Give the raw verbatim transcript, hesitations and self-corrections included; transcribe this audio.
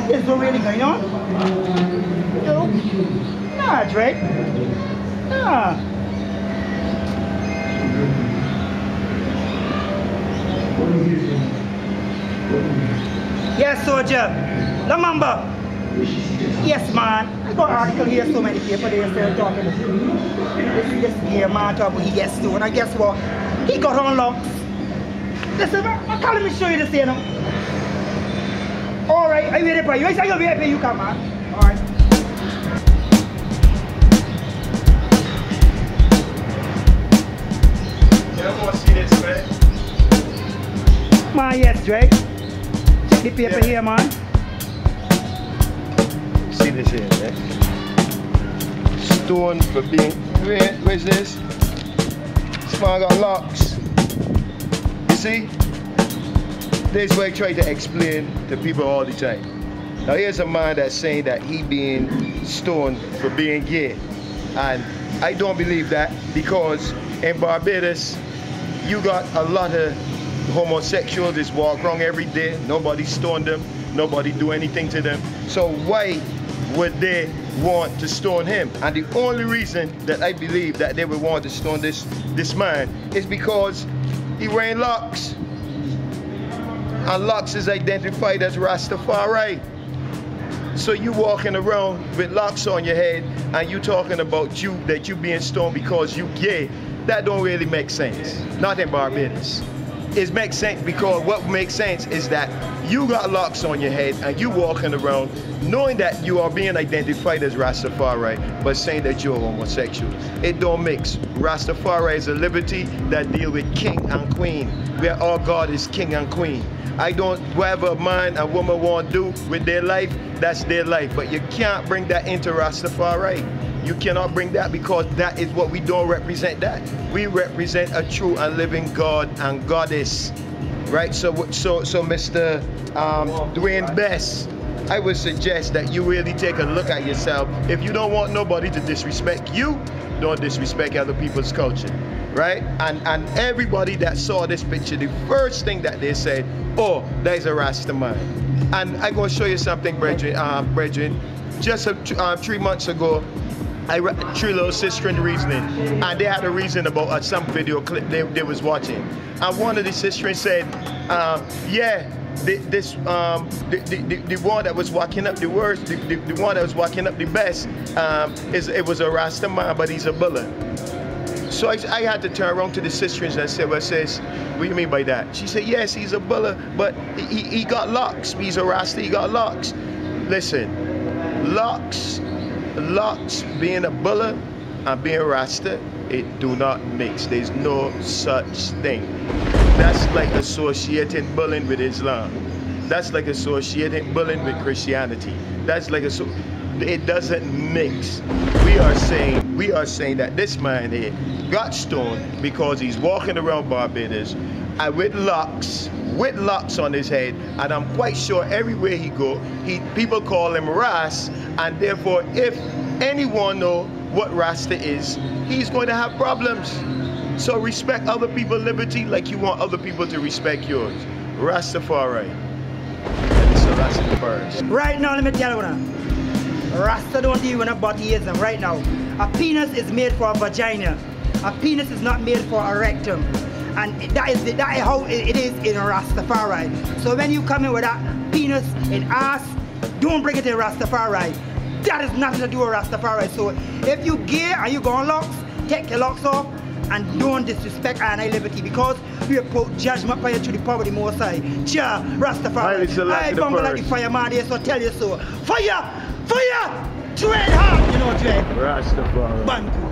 There's no really going on. No. Nah, Drake. Nah. Yes, soldier. La Mamba. Yes, man. I got article here, so many people there, so talking. This, this here, man, talk about he gets to. And I guess what? He got on locks. Listen, I, I can't even show you this here now. All right, are you ready for you? Are you ready for you, come on? All right. You don't want to see this, man. Man, yes, Drake. Check the paper here, man. See this here, man. Stone for being. Where, where's this? This man got locks. You see? This is what I try to explain to people all the time. Now here's a man that's saying that he being stoned for being gay. And I don't believe that, because in Barbados, you got a lot of homosexuals that walk around every day. Nobody stone them. Nobody do anything to them. So why would they want to stone him? And the only reason that I believe that they would want to stone this, this man is because he wearing locks. And locks is identified as Rastafari. So you walking around with locks on your head and you talking about you, that you being stoned because you gay. That don't really make sense. Not in Barbados. It makes sense because what makes sense is that you got locks on your head and you walking around knowing that you are being identified as Rastafari, but saying that you're homosexual. It don't mix. Rastafari is a liberty that deal with king and queen, where our God is king and queen. I don't, whatever a man and woman want to do with their life, that's their life. But you can't bring that into Rastafari. You cannot bring that, because that is what we don't represent. That we represent a true and living God and goddess, right? So, so, so, Mister Um, Dwayne Best, I would suggest that you really take a look at yourself. If you don't want nobody to disrespect you, don't disrespect other people's culture, right? And and everybody that saw this picture, the first thing that they said, "Oh, that is a Rasta man." And I gonna show you something, brethren. Um, brethren, just a, um, three months ago, I read three little sistren reasoning, and they had a reason about uh, some video clip they, they was watching. And one of the sistren said, um, "Yeah, the, this um, the, the, the, the one that was walking up the worst, the, the, the one that was walking up the best, um, is it was a Rasta man, but he's a bulla." So I, I had to turn around to the sistren and say, "Well, sis, what do you mean by that?" She said, "Yes, he's a bulla, but he, he, he got locks. He's a Rasta, he got locks." Listen, locks, locks being a bulla and being Rasta, it do not mix. There's no such thing. That's like associating bullying with Islam. That's like associating bullying with Christianity. That's like a so it doesn't mix. We are saying we are saying that this man here got stoned because he's walking around Barbados and with locks, with locks on his head, and I'm quite sure everywhere he go, he people call him Ras, and therefore if anyone know what Rasta is, he's going to have problems. So respect other people's liberty like you want other people to respect yours. Rastafari. Haile Selassie the first. Right now, let me tell you now. Rasta don't deal with a body ism right now. A penis is made for a vagina. A penis is not made for a rectum. And that is the, that is how it, it is in Rastafari. So when you come in with that penis and ass, don't bring it in Rastafari. That is nothing to do with Rastafari. So if you gay and you go on locks, take your locks off and don't disrespect I and I liberty, because we put judgment for you through the power of the Most High. Jah Rastafari. Haile Selassie I the Bungle like the first. Fireman, yes, so tell you so. Fire! Fire! Dread hard, you know, Dread. Rastafari. Bantu.